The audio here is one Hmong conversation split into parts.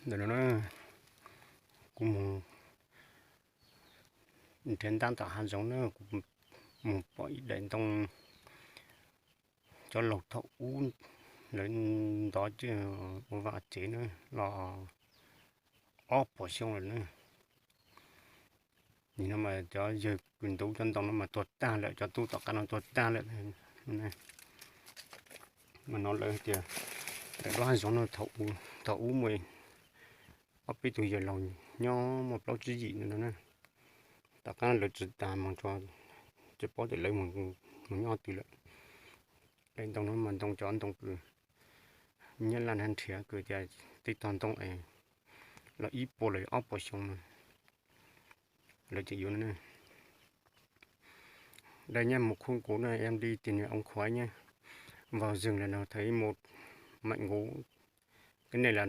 Ntawm no na, kuv mus nrhiav ntab tom hav zoov na, kuv mus pom ib daim ntoo, cov laus thaum ub lawv ntov ua vaj tsev na, los ob puas xyoo lawm na. Nim no mas cov yawg kws ntawd cov ntoo no mas tuag tag lawm, cov tub tom qab no tuag tag lawm. Mas no lawv tias daim ntaub hav zoov no thaum ub muaj ob peb tug yawg laus nyob muaj plaub tsib yim no na. Tom qab lawv tsis tas mas tsis paub tias lawv mus nyob twg lawm. Daim ntoo no mas ntoo cov ntoo kws nyab laj nrhiav kws tias tej tog ntoo es los ib puas los ob puas xyoo no lawv tseem yuav no. Đây nhé, một khuôn gỗ này em đi tìm ông Khoái nhé. Vào rừng là nó thấy một mảnh gỗ. Cái này là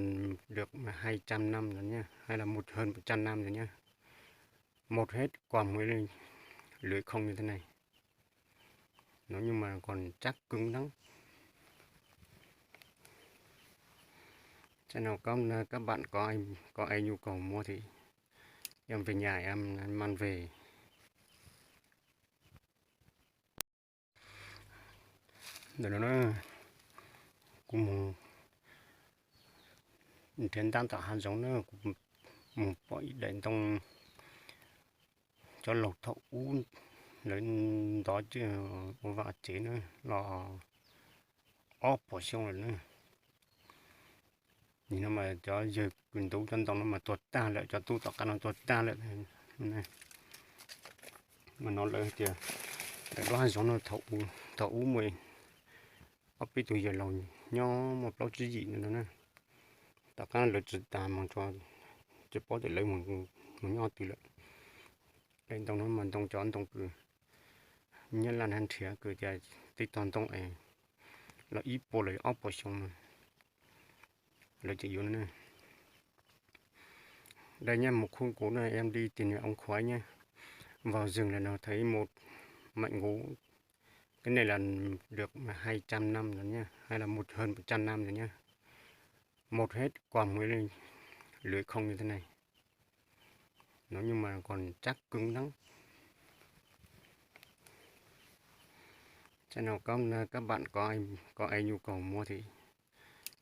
được hai trăm năm rồi nhé, hay là một hơn một trăm năm rồi nhé. Mọc hết còn một cái lưỡi không như thế này. Nó nhưng mà còn chắc cứng lắm. Chắc nào các, các bạn có, có ai nhu cầu mua thì em về nhà em mang về. Ntawm no na, kuv mus nrhiav ntab tom hav zoov na, kuv mus pom ib daim ntoo, cov laus thaum ub lawv ntov ua vaj tsev na, los ob puas xyoo lawm na. Nim no mas cov yawg kws ntawd cov ntoo no mas tuag tag lawm, cov tub tom qab no tuag tag lawm. Mas no lawv tias daim ntaub hav zoov no thaum ub muaj ob peb tug yawg laus nyob muaj plaub tsib yim no na. Tom qab lawv tsis tas mas tsis paub tias lawv mus nyob twg lawm. Daim ntoo no mas ntoo cov ntoo kws nyab laj nrhiav kws tias tej tog ntoo es los ib puas los ob puas xyoo no lawv tseem yuav no. Đây nhé, một khuôn gỗ này em đi tìm ông Khoái nhé. Vào rừng là nó thấy một mảnh gỗ. Cái này là được hai trăm năm rồi nhé, hay là một hơn một trăm năm rồi nhé. Mọc hết còn một cái lưỡi không như thế này. Nó nhưng mà còn chắc cứng lắm. Chắc nào các, các bạn có, có ai nhu cầu mua thì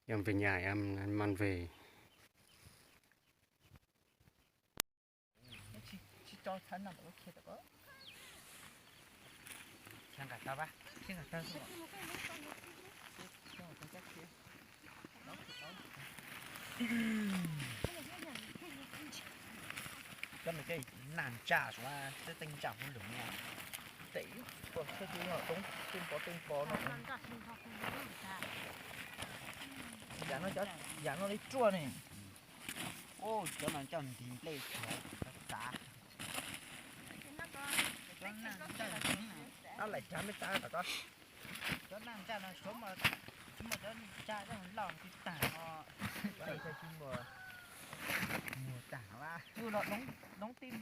em về nhà em mang về. Cov no tej nag ntsaj, tej teej ntsaj hauv lwm no. Tej pov tej pov no. Yam no, yam no li ruaj ne. Cov no coj ntim nplej txav. Cov nag ntsaj, cov nag ntsaj no suav mas, tsis muaj cov nag ntsaj loj tsis tag no. Cov no tsis muaj, muag tag. Tus los doov tej